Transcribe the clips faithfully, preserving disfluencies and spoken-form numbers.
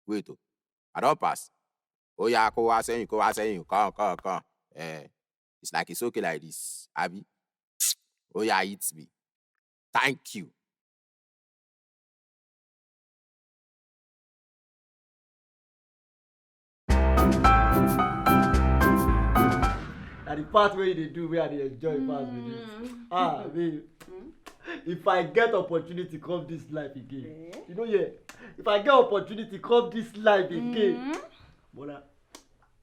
Wait o, I don pass. Oya, kó wá sẹ́yìn, kó wá sẹ́yìn, come, come, come. Eh, it's like it's okay like this, abi? Oya, hit me. Thank you. Na the part wey you dey do wey I dey enjoy pass be this. Ah, babe. If I get opportunity come this life again, you know, yeah. If I get opportunity come this life again, Bola,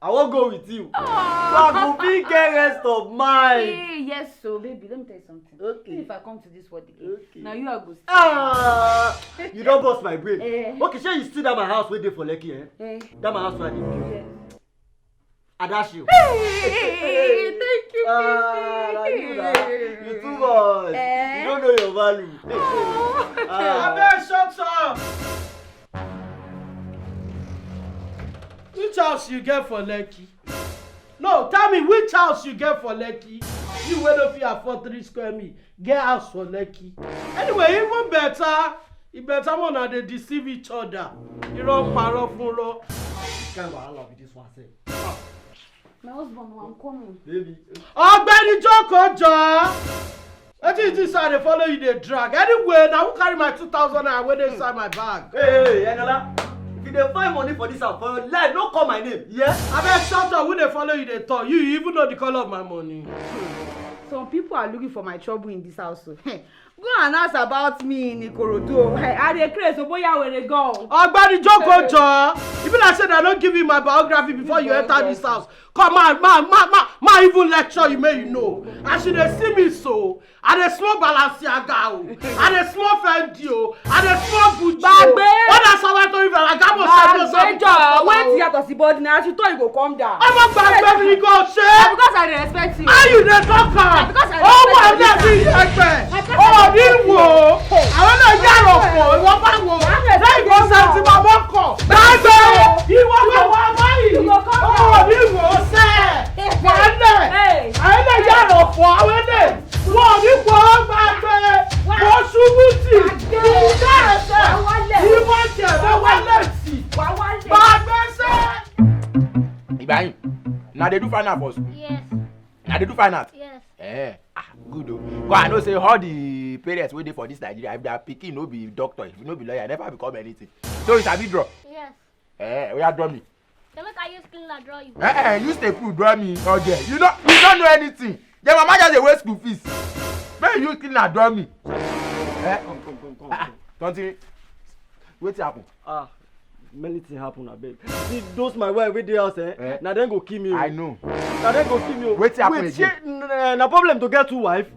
I wan go with you. So I go fit get rest of mind. Hey, yes, so baby, let me tell you something. Okay. Even if I come to this world again, okay, now you are go stay. Ah, you don burst my brain. Eh. Okay, shey you see that my house wey dey for Lekki, eh? Eh. That my house wey I dey build. Yes. I dash you. Hey, thank you, ah, baby. Na you na. You too much. Eh? You don't know your value. Ah. Abeg, shut up. Which house you get for Lekki? No, tell me which house you get for Lekki? You wey no fit afford three square meal, get house for Lekki. Anyway, even better, e better more na dey deceive each other. Irọ́ ń parọ́ fún rọ́. Which kind wahala be this one sef? My husband, I'm coming. Baby. Ọ̀gbẹ́ni, jókòó jọ. Wetin you think say I dey follow you dey drag? Anyway, na who carry my two thousand naira wey dey inside my bag? Hey, hey, hey, Enola, if you dey find money for this house, for your life, no call my name, yeah? Abeg, shut up. Who dey follow you dey talk? You, you even know the color of my money. Some people are looking for my trouble in this house o. Go and ask about me in Ikorodu o. I dey craze o, bóyá wèrè gan o. Ọ̀gbẹ́ni, jókòó jọ. E be like say dem no give you my biography before you enter this house. Come on, ma, ma, ma, ma even lecture you, make you know. As you dey see me so, I dey small Balenciaga o. I dey small Fendi o. I dey small Gucci o. Gbàgbé. All that Salvatore Ferragamo sef no sabi talk o. Gbàgbé jọ, wetin yàtọ̀ sí body na, as you talk, you go come down. Ọmọ gbàgbé mi kò ṣe. Na because I dey respect you. How you dey talk am? Na because I dey respect you. Ó wà ní ẹbí ẹgbẹ́. Ó ní wò ó. Àwọn náà yàrá ọ̀pọ̀, ìwọ bá wò ó. Lẹ́yìn kan sẹ́ńtì máa bọ́ kọ̀. Gbàgbé. Ìwọ bá wà báyìí. Ó ní wò ó sẹ́. Wàá lẹ̀. Àwọn náà yàrá ọ̀pọ̀. Àwọn náà wọ́n ní kó o gbàgbé. Wọ́n ṣubú tì. Ìyá ẹ̀sẹ̀. Ìwọ jẹ̀ bẹ́ẹ̀ wálẹ̀ tì. Gbàgbé sẹ́. Ibrahim, na dey do fine art for school? Yes. Na dey do fine art? Yes. Eh, ah, good o. But I know say all the parents wey dey for this Nigeria, if their pikin no be doctor, if no be lawyer, never become anything. So you sabi draw? Yes. Eh, oya draw me. Then make I use cleaner draw you. Eh, eh, use tape rule draw me, oje. You no, you no know anything. Your mama just dey waste school fees. Make you use cleaner draw me. Eh? Come, come, come, come. Ah, ah, continue. Wetin happen? Ah, many things happen, abeg. See those my wife wey dey house, eh? Eh? Na dem go kill me o. I know. Na dem go kill me o. Wetin happen again? Wait, shey, n-, n-, na problem to get two wife?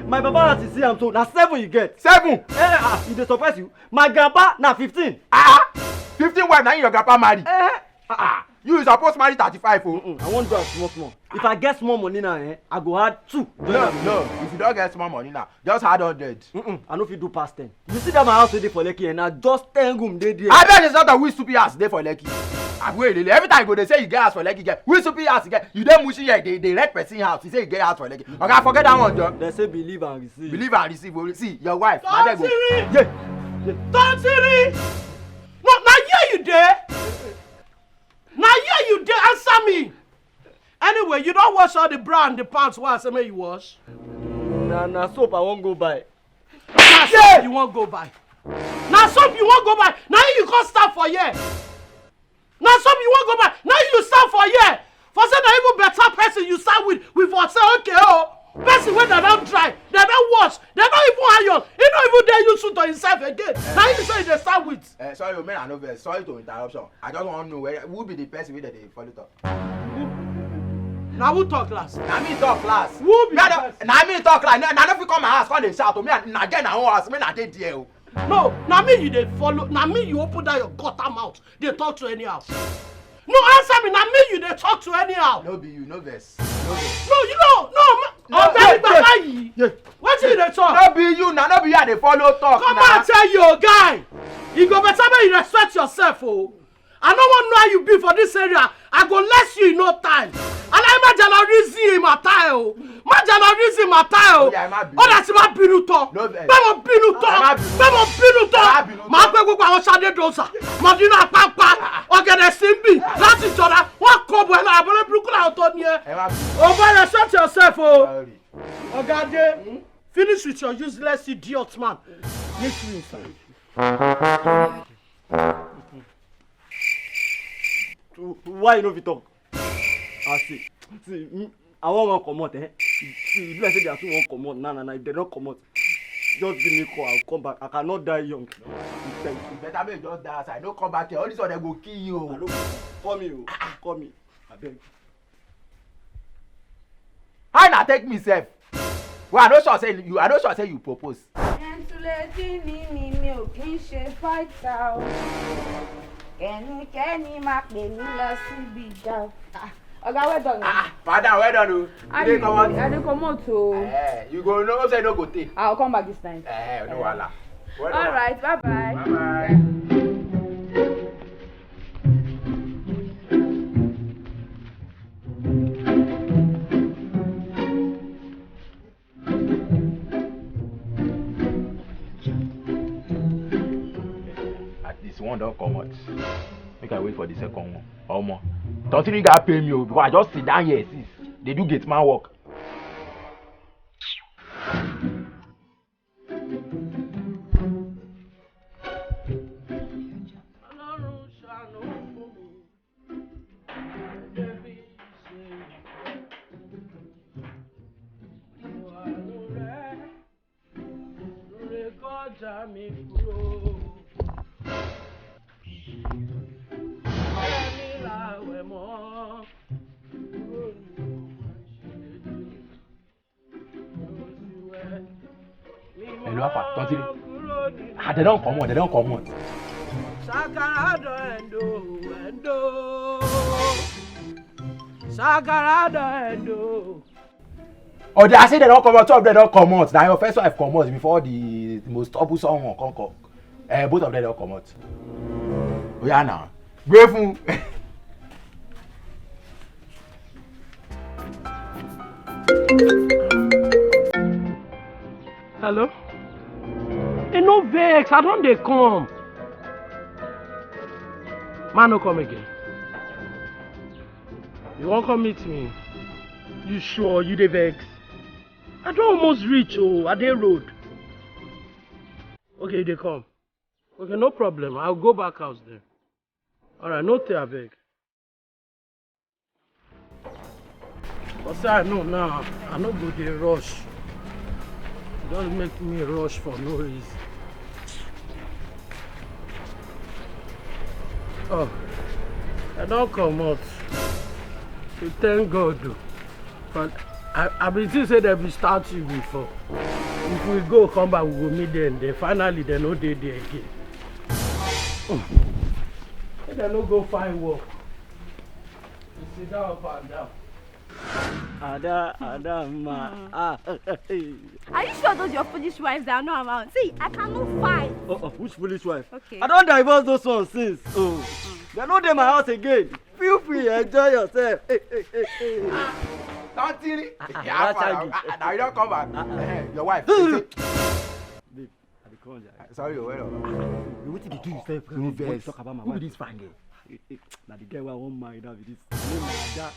My papa, as you see am so, na seven you get. Seven? Eh, ah, e dey surprise you? My grandpa na fifteen. Ah, fifteen wife na him your grandpa marry? Eh, ah, ah. You suppose marry thirty-five o. Mm-mm, I wan do am small small. If I get small money now, eh, I go add two. No, no. If you don get small money now, just add hundred. Mm-mm, I no fit do pass ten. You see that my house wey dey for Lekki, eh, na just ten room dey there. Abeg, it's not a which stupid house dey for Lekki. Abi wait, every time you go dey say you get house for Lekki, get which stupid house you get? You dey mushi here, dey, dey rent person house. You say you get house for Lekki. Oga, forget that one, John. Dem say believe and receive. Believe and receive. Oh, see, your wife, na there go. Tontiri! Yeah. Tontiri! No, na here you dey? Na here you dey? Answer me. Anyway, you don wash all the bra and the pants wey I say make you wash? Na, na soap I wan go buy. Na soap you wan go buy? Na soap you wan go buy? Na you come start for here. Na soap you wan go buy? Na you start for here. For say na even better person you start with, we for say, okay o. Person wey dem don dry, dem don wash, dem don even iron, e no even dey useful to himself again. Na you say you dey start with. Eh, sorry o, make I no vex. Sorry to interruption. I just wan know where, who be the person wey dem dey follow talk? Na who talk last? Na me talk last. Who be the person? Na me talk last. Na, na no fit come my house come dey shout o. Me, na get my own house. Me na dey there o. No, na me you dey follow. Na me you open that your gutter mouth dey talk to anyhow. No, answer me. Na me you dey talk to anyhow. No be you, no vex. No vex. No, you no, no, ma-, no, Ọ̀gbẹ́ni, gbà báyìí. Yeah. Wetin you dey talk? No be you na, no be you I dey follow talk na. Come and tell your guy. E go better make you respect yourself o. I no wan know how you be for this area. I go less you in no time. And I imagine Má jẹ́ lọ reason matter ẹ o. Má jẹ́ lọ reason matter ẹ o. Ó yá, ẹ má bínú. Ó dà sí má bínú tán. Bẹ́ẹ̀ mo bínú tán. Bẹ́ẹ̀ mo bínú tán. Má pẹ́ gbogbo àwọn Ṣadé Dòsà. Mọ̀dínà pápá. Ọ̀gẹ̀dẹ̀ sí ń bì láti jọra. Wọ́n kọ bọ̀ ẹ́ náà. Àbọ̀lẹ́ burúkú làwọn tó ní ẹ. Ẹ má bínú. Ò bá yẹ, shut yourself o. Sorry. Ọ̀gá Adé, finish with your useless idiot man. Meet me inside. Why you no fit talk? I see. See, mm, I wan wan comot, eh? See, e be like say their two wan comot. Na, na, na, if dem don comot, just give me call, I will come back. I cannot die young. Thank you. Better make you just die outside. No come back here. All this one, dem go kill you o. I no go. Call me o. Call me. Abeg. How una take me sef? Well, I no sure say you, I no sure say you propose. Gentle lady ni mi, mi ò kí ń ṣe fighter o. Kẹ́nikẹ́ni má pè mí lọ síbi ìjà o. Ah, ọ̀gá, well done. Ah, madam, well done o. You dey comot? I dey comot o. Eh, you go know say no go take. I'll come back this time. Eh, no wahala. Well done. All right, bye bye. Bye bye. At least one don comot. Make I wait for the second one. Omo. Don't you guys pay me o, because I just sit down here since. Dey do gate man work. Ọlọ́run ṣàánú fún mi. Jẹ́ bí ṣe ìwà rẹ̀. Rékọjá mi kúrò. Ẹ̀mí làwẹ̀ mọ́. Hello, Alpha, Tantiri. Ah, dem don comot, dem don comot. Sakara don end o, end o. Sakara don end o. Oh, dem, I say dem don comot, two of dem don comot. Na your first wife comot before the most troublesome one come come. Eh, both of them don comot. Oya na. Gbé fún. Hello? E no vex, I don dey come. Man no come again. You wan come meet me? You sure you dey vex? I don almost reach o, I dey road. Okay, you dey come. Okay, no problem. I'll go back house then. All right, no tey, abeg. But say I know now, I no go dey rush. Just make me rush for no reason. Oh, I don comot. We thank God o. But I, I been think say dem be start you before. If we go come back, we go meet dem. Then finally, dem no dey there again. Hmm. Make dem no go find work. You sit down up and down. Ada, Ada, ma. Ah. Are you sure those your foolish wives are not around? See, I cannot fight. Oh, oh, which foolish wife? Okay. I don divorce those ones since. Oh, they no dey my house again. Feel free, enjoy yourself. Hey, hey, hey, hey. Tantiri. Ah, ah, yeah, that's how you, ah, ah, now you don come back. Ah, ah. Eh, your wife. Babe, I dey come, jare. Ah, sorry, well done. Wetin dey do yourself? No vex. Talk about my wife. Who be this fine girl? Eh, eh, na the girl wey I wan marry now be this. Name na Ada.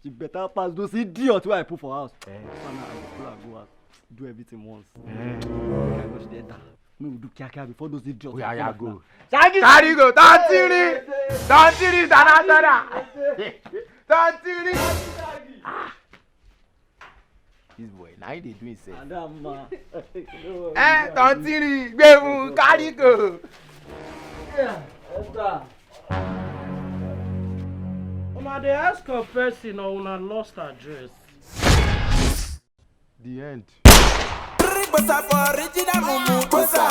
She better pass those idiot wey I put for house. Eh. So now I go pull her go house. Do everything once. Eh. Make I rush there, da. Make we do kiakia before those idiots. Oya, oya, go. Carry go, Tantiri. Tantiri international. Tantiri. Ah. This boy, now he dey do himself. Adama. Eh, Tantiri, gbé fún, carry go. Yeah, enter. Una dey ask of person or una lost address. The end. Bosa for original mumu bosa.